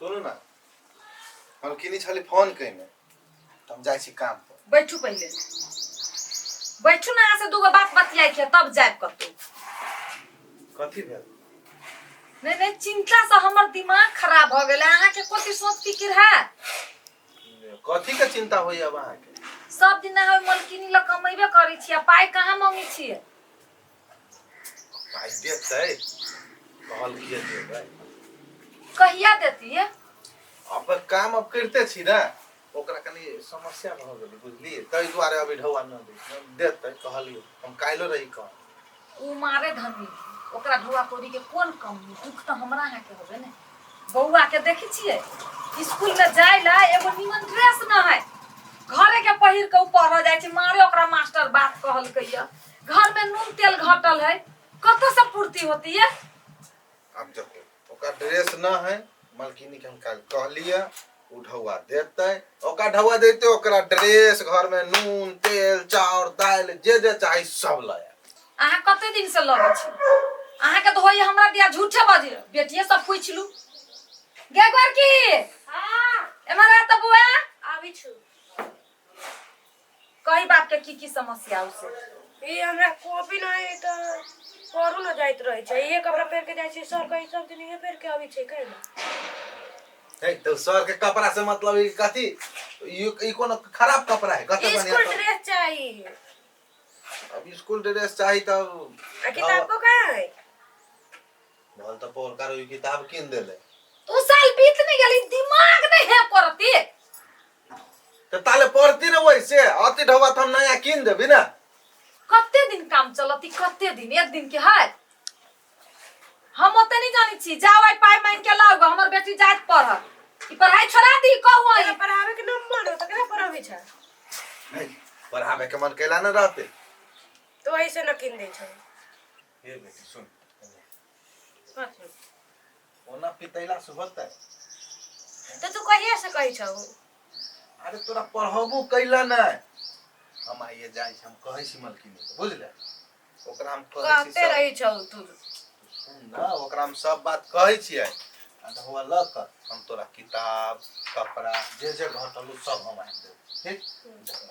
सुनू ने, हम किनी छली फोन कयने, तऽ हम जाइ छी काम पर। बैठू, पहिले बैठू ने, अहाँ से दूगो बात बतियाइ के तब जायब कतौ। कथी भेल? नहीं नहीं, चिंता से हमर दिमाग खराब हो गेलै। अहाँके कथी सोच फिकिर है? कथी के चिंता होइए अब अहाँके? सब दिन अहाँ मलकिनी लग कमेबे करै छियै, पाइ कहाँ मंगै छियै? पाइ देतै, कहल किए देबै। कहिया देती है? अब काम अब करिते छी ने, ओकरा कनि समस्या भऽ गेलै, बुझलियै? ताहि दुआरे अभी ढौआ न दै देतै। कहलियै हम काल्हिो रही कह। ओ मारे धनी, ओकरा ढौआ कौड़ी के कोन कमी? दुख तऽ हमरा अहाँके होबे ने। बौआ के देखै छियै, स्कूल में जाय ला एगो निमन ड्रेस न है, घरे के पहिर के उ पढ़ जाइ छै। मारे ओकरा मास्टर बात कहलकै या घर में नून तेल घटल है, कतऽ से पूर्ति होती है? अब देखो, ओकरा ड्रेस न है, मलकिनी के हम काल्हि कहलियै, उ ढौआ देतै। ओकरा ढौआ देतै, ओकरा ड्रेस, घर में नून तेल चाउर दालि जे जे चाही सब लऽ आयब। अहाँ कते दिन से लगै छी? अहाँके तऽ होइए हमरा दिया झूठे बजे। बेटिए सब पूछि लू गे गोरकी। हाँ। एम्हर आ तऽ बुआ। आबै छु। कही बाप के की की समस्या उसे। ई हमरा कॉपी नहीं तऽ पढ़ू न जाइत रहै छै, इहे कपड़ा पहिर के जाइ छै। सर कहीं सब दिन इहे पहिर के अबै छै, कहीं ना। हे तो सर के कपड़ा से मतलब ई कथी? ई कोनो खराब कपड़ा है? कते बढ़िया स्कूल कपड़ा। ड्रेस चाही। अब स्कूल ड्रेस चाही तब आ किताब को कहाँ है? बोल तो पोरकार ई किताब कीन देले। तू साल बीत नहीं गेली, दिमाग नहीं है करती। तो ताले पढ़ती ना वैसे अति ढौआ तो हम नया कीन देबी ना। कते दिन काम चलती? कते दिन? एक दिन के है, हम ओते नहीं जानी छी। जाओ आई पाई मांग के लाओ, हमर बेटी जात पढ़, ई पढ़ाई छोड़ा दी कहू आई। तोरा पढ़ावे के न मन हो त केना पढ़ावे छै? नहीं, पढ़ावे के मन कैला न रहते। तो ऐसे न कीन दै छै। हे बेटी सुन। कथी? ओना पितैला से होतै? तऽ तू कहिया से कहै छौ? अरे तोरा पढ़बो कैला नहि। हम आइए जाइ छी, हम कहै छी मलकिनी के, बुझले? ओकरा हम कहै छी। कहते रहै छौ तू। सुन ने, ओकरा हम सब बात कहै छियै आ ढौआ लऽ कऽ हम तोरा किताब कपड़ा जे जे घटल उ सब हम आनि देब। ठीक?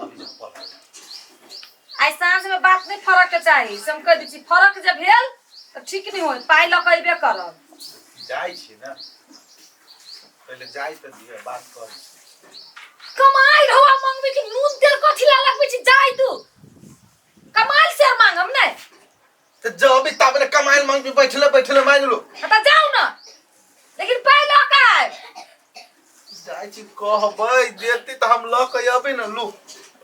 अभी जा पढ़। आइ साँझ में बात नहीं फरक के चाही से हम कह दै छी। फरक जे भेल तऽ ठीक नहीं होत, पाइ लऽ कऽ अयबे करब। जाइ छी ने, पहिले जाइ तऽ दिअ, बात करै छी। कमाई रहुआ मंगबै छी, नून तेल कथी ला लगबै छी? जाय तू कमाल से मांगम नहीं। तऽ जब तब ने कमाइल मांगबी, बैठले बैठले मांगि लो। हाँ तऽ जाउ ने, लेकिन पाइ लऽ कऽ आयब। जाइ छी, कहबै देती तऽ हम लऽ कऽ अबै ने। लू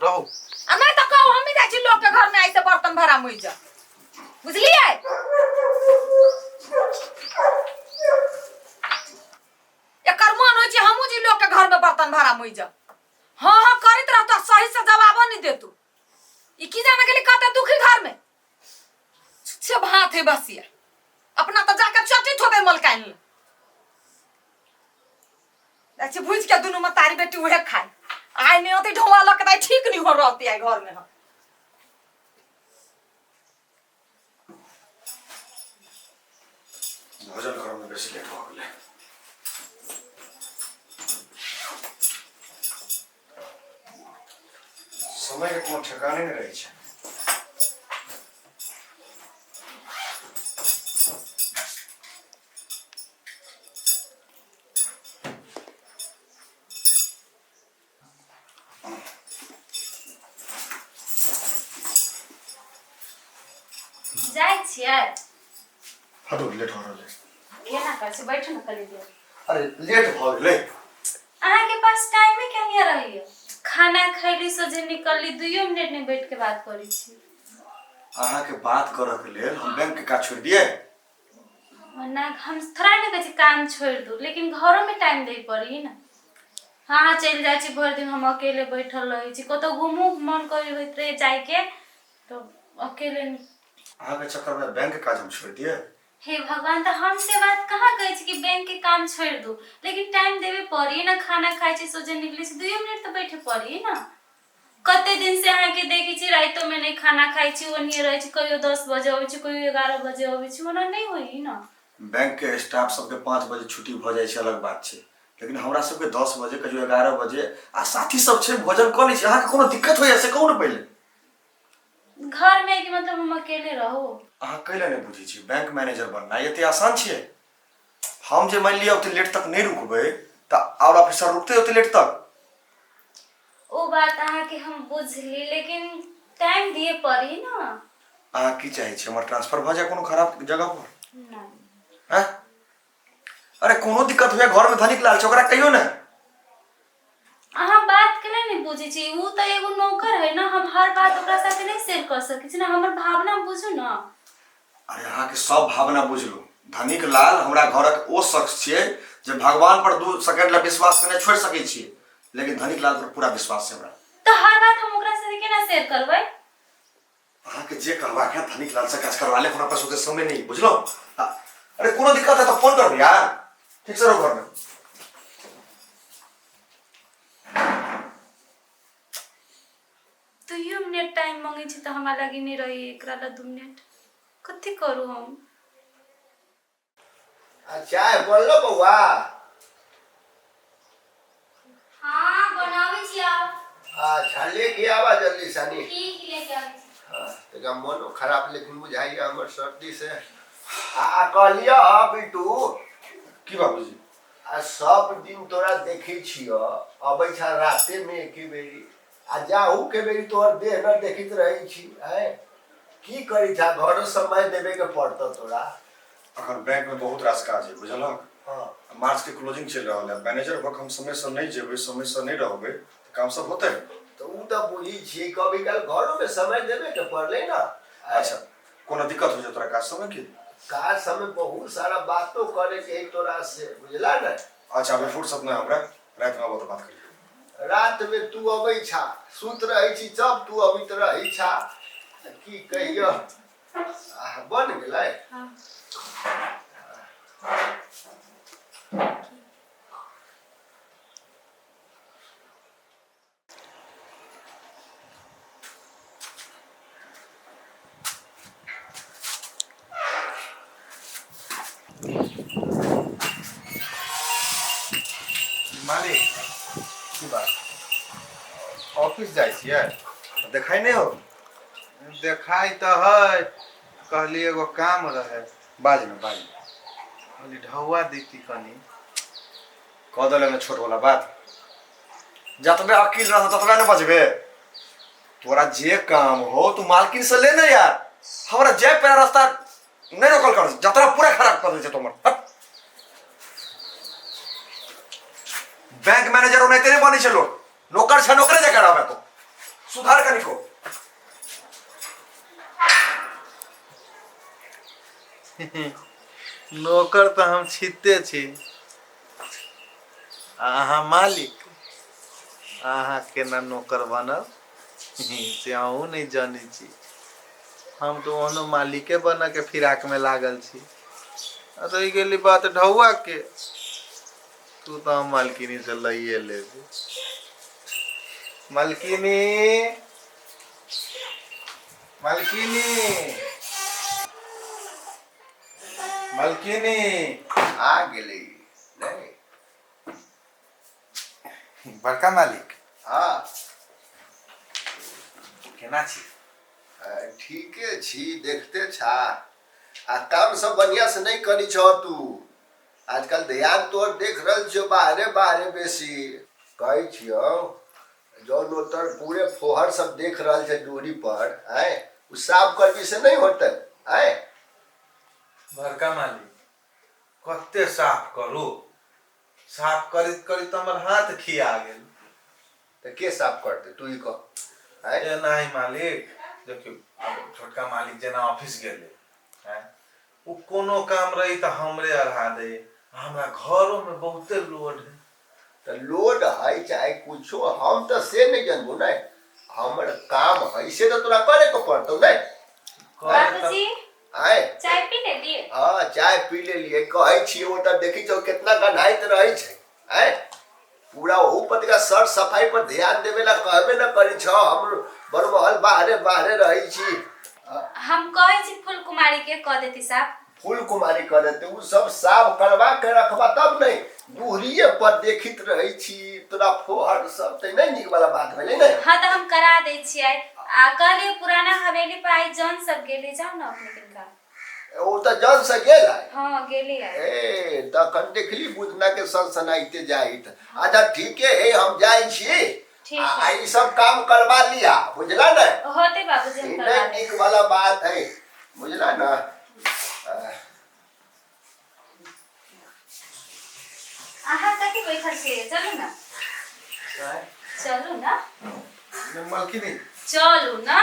रहू। आ नहीं तऽ कहू हमही जाइ छी लोक के घर में आइ से बर्तन भाड़ा मुइ जा, बुझलियै? एकर मन होइ छै हमहूँ जी लोक के घर में बर्तन भाड़ा मुइ जा। हाँ हाँ करैत रहतो, सही से जवाबो नहीं देतू। ई की जाने गेली कते दुखी घर में छुच्छे भात है बसिया। अपना तो जाके चटी थोबे मलकाइन ले जाइ छी भुजि के दुनू मतारी बेटी उहे खाय। आइ नहीं होती ढौआ लऽ के तऽ ठीक नहीं हो रहती आइ घर में हम। भोजन करऽमे बेसी लेट भऽ गेलै। समयके कोनो ठेकाने नहि रहै छै। जाइ छियै? हटू, लेट हो रहल है। केना करै छी? बैठू ने कनि देर। अरे लेट भऽ गेलै। अहाँके पास टाइमे केनिया रहैया? खाना खैली सोझे निकलली, दुइयो मिनट नहि बैठ के बात करै छी। अहाँके बात करऽ के लेल हम बैंक के काज छोड़ि दियै? ना, हम थोड़ा नहि कहै छी काम छोड़ि दू, लेकिन घरोमे टाइम दै पड़ी ने। अहाँ चलि जाइ छी भरि दिन, हम अकेले बैठल रहै छी। कतहु घूमू मन करै होइत रहै जाइके तऽ अकेले। अहाँके चक्करमे बैंक के काज हम छोड़ि दियै? हे भगवान, तऽ हम से बात कहाँ कहै छी कि बैंक के काम छोड़ि दू, लेकिन टाइम देबे पड़ी ने। खाना खाइ छी सोझे निकलै छी, दुइयो मिनट तऽ बैठे पड़ी ने। कते दिन से अहाँके देखै छी, रातिोमे नहि खाना खाइ छी, ओनाहिए रहै छी। कहियो 10 बजे अबै छी, कहियो 11 बजे अबै छी, ओना नहि होइ ने। बैंक के स्टाफ सबके 5 बजे छुट्टी भऽ जाइ छै, अलग बात छै, लेकिन हमरा सबके 10 बजे, कहियो 11 बजे, आ साथी सब छै, भोजन कऽ लै छी। अहाँके कोनो दिक्कत होइया से कहू ने पहिले। घर में कि मतलब हम अकेले रहू? अहाँ कैला नहि बुझै छी? बैंक मैनेजर बननाइ एते आसान छियै? हम जे मानि लिअ ओते लेट तक नहि रुकबै तऽ आओर ऑफिसर रुकतै ओते लेट तक? ओ बात अहाँके हम बुझली, लेकिन टाइम दिए पड़ी ना। अहाँ की चाहै छी, हमर ट्रांसफर भऽ जाय कोनो खराब जगह पर? नहीं। हैं? अरे, कोनो दिक्कत हुए, घरमे धनिक लाल छै, ओकरा कहियो ने। अहाँ बात के नहि बुझै छी। ऊ तऽ एगो नौकर है ना, हम हर बात ओकरा साथे नहीं शेयर कर सकै छी ना। हमर भावना बुझू ना। अरे, अहाँके सब भावना बुझलू। धनिक लाल हमरा घरक ओ शख्स छियै जे भगवान पर 2 सेकंड लए विश्वास केने छोड़ि सकै छियै, लेकिन धनिक लाल पर पूरा विश्वास छै हमरा। तऽ हर बात हम ओकरा साथे केना शेयर करबै? अहाँके जे कहबाक है, धनिक लाल से काज करवा ले। हमरा पास ओते समय नहीं, बुझलो? अरे, कोनो दिक्कत है तऽ फोन करब यार। ठीक से रहो घरमे। 2 मिनट टाइम मांगै छी तऽ हमरा लागी नहि रही। एकरा ला 2 मिनट कथी करू हम? आ चाय बनलो बौआ? हाँ, बनाबै छी आप। अच्छा, लेके आवा जल्दी सनी। ठीक, लेके आबै छी। हाँ, तनिका मनो खराब लेकिन बुझाइए हमर सर्दी से। आ कहलियो बिट्टू। की बाबूजी? आ सब दिन तोरा देखै छियो, अबै छ राते में एके बेरी आ जाहू के बेरी तोहर देह न देखैत रहै छी। आँय, की करै छा? घरो समय देबे के पड़तौ तोरा। अखन बैंक में बहुत रास काज है, बुझलहक? हाँ। मार्च के क्लोजिंग चलि रहल है। मैनेजर भऽ कऽ हम समय से नहि जेबै, समय से नहि रहबै तऽ काम सब होतै? तऽ उ तऽ बुझै छियै, कभी काल घरो में समय देबे के पड़लै ना। अच्छा, कोनो दिक्कत हो जाए तोरा काज समय की? काज समय बहुत सारा बातो करे के है तोरा से, बुझला ने? अच्छा, अभी फुर्सत नहि हमरा। राति में आबो तऽ बात करियो। रात में तू अबै छा, सुत रहै छी तब तू अबैत रहै छा। की कहियो, आह, बन गेलै? हाँ। मालिक। की बात? ऑफिस जाइ छियै? देखाइ नहि हो। देखाइ तऽ है, कहली एगो काम रहे। बाज ने, बाज। कहली ढौआ देती कनी। कह देले ने छोट वाला बात। जतबे अकील रह ततबे ने बजबे। तोरा जे काम हो तू मालकिन से ले ने यार। हमरा जाय पे रास्ता नहीं रोकल कर, जतरा पूरा खराब कर दे छै तोमर। हट। बैंक मैनेजर ओनाहिते नहि बनै छै लोक। नौकर छै, नौकरे जकाँ रहबे तो। सुधार कनिको। नौकर तऽ हम छिते छी आ अहाँ मालिक। अहाँ केना नौकर बनब से अहूँ नहि जनै छी। हम तऽ ओहनो मालिके बनऽके फिराकमे लागल छी। आ रहि गेली बात ढौआ के, तू तऽ हम मालकिनी से लइए लेबे। मालकिनी, मालकिनी, मालकिनी। आ गेलै नहीं? बड़का मालिक। हाँ। केना छी? ठीके छी, देखते छा। आ काम सब बढ़िया से नहीं करी छौ तू आजकल? ध्यान तोर देख रहल छियो, बाहरे बाहरे बेसी। कहै छियौ, जौन ओतर पूरे फोहर सब देख रहल छै दूरी पर, आय उ साफ करबी से नहीं होतै? आय? बड़का मालिक, कते साफ करू? साफ करैत करैत हमर हाथ खिया गेल। तऽ के साफ करतै, तू ही कह, आय? ए नहीं मालिक, देखियौ, आब छोटका मालिक जेना ऑफिस गेलै, आँय, ओ कोनो काम रही तऽ हमरे अढ़ा दे। हमरा घरो में बहुते लोड है। तऽ लोड है चाहे कुछो, हम तऽ से नहीं जानबू। नहीं, हमर काम है से तऽ तोरा करे के पड़तौ नहीं? करे तऽ- बाबूजी। आय? चाय पी लेलिए? हाँ, चाय पी लेलिए। कहै छियै, ओतऽ देखै छौ केतना गन्हाइत रहै छै। आय, पूरा ओहू पतिका सर सफाई पर ध्यान देवे ला कहबे न करै छौ। हम बरमहल बाहरे बाहरे रहै छी। हम कहै छी फूल कुमारी के, कह देती साफ। फूल कुमारी करेते उ सब साफ करवा के रखबा तब नहीं दूरिये पर देखित रहै छी तोरा फोहर सब ते नहीं नीक वाला बात भेलै ने। हाँ तो हम करा दै छियै। आ कहलियै पुराना हवेली पर आई जौन सब गेली, जाउ ने अपने किनका। ओ तऽ जन से गेल है। हाँ गेली है। ए तखन देखली बुधना के सनसनाइते जाइत। अच्छा ठीके है, हम जाइ छी। ठीक आ है। ई सब काम करवा लिया, बुझला ने? होते बाबूजी, हम ई करवा नहीं देब। नीक वाला बात है, बुझला ना? अहाँ कथी बैठल छियै? चलू ना, चलू ना। मालकिनी, चलू ना।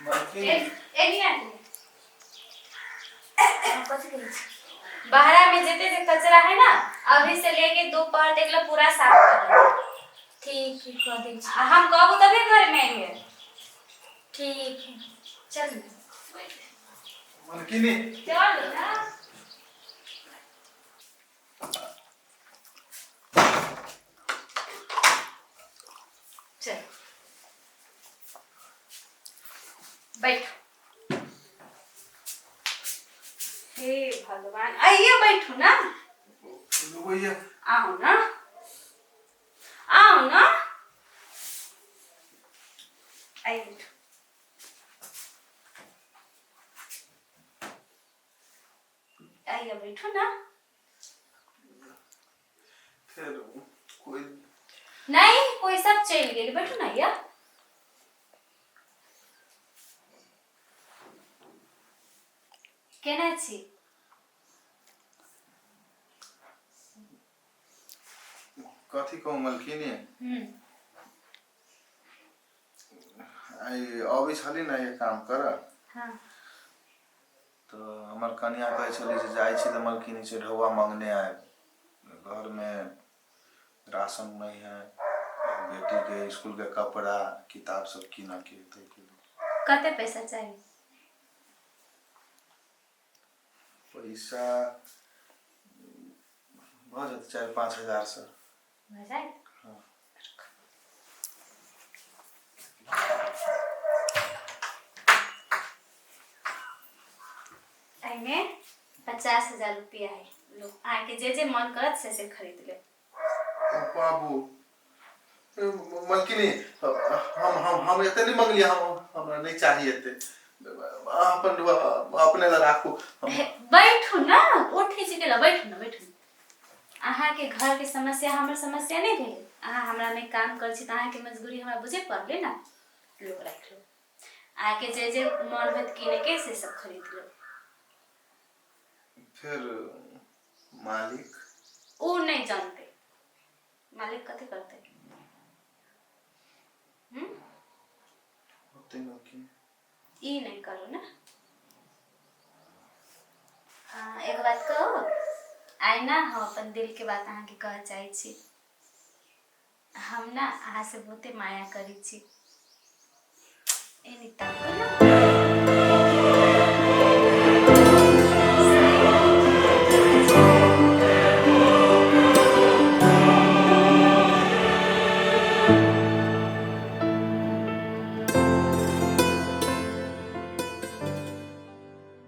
मालकिनी। एनी आदमी बाहरा में जेते जे कचरा है ना, अभी से लेके दोपहर तक ला पूरा साफ कर देब। ठीक है, कऽ दै छी। आ हम कहबो तबे घर में आइए। ठीक है। चल मालकिनी, चल ना। चल बैठो। हे भगवान, आइए बैठू ना। भैया आओ ना, आओ ना, आइए बैठो। आइए बैठो ना। फेर कोई नहीं, कोई सब चल गेल, बैठो ना यार। केना छी? कथी कहूँ मलकिनी, आइ अबै छली ने ये काम कर। हाँ। तऽ हमर कनिया कहै छली जे जाइ छी तऽ मलकिनी से ढौआ मंगने आयब, घरमे राशन नहीं है, बेटी के स्कूल के कपड़ा किताब सब कीनऽ के ताहिके लेल। कते पैसा चाही? पैसा भऽ जेतै 4-5 हजार से। भऽ जायत? हाँ। एहिमे 50,000 रुपया है। लो, अहाँके जे जे मन करत से खरीद लेब। बाबू मलकिनी, हम हम एते नहीं मंगलियै, हम हमरा नहीं चाहिए एते, अहाँ अपन अपने ला राखू। बैठू ना, उठै छी केला, बैठू ना, बैठू ना। अहाँके घर के समस्या हमर समस्या नहीं भेलै। अहाँ हमरा में काम करै छी तऽ अहाँके मजबूरी हमरा बुझे पड़लै ना। लो राखि लो, अहाँके जे जे मन होत किने के से सब खरीद लो। फिर मालिक उ नहीं जानते, मालिक कथी करतै? होतै मलकिनी। ई नहीं करू ना। एगो बात कहू? आइ ना हम अपन दिल के बात अहाँके कहऽ चाहै छी। हम ना अहाँ से बहुते माया करै छी। एनी ताकू ना।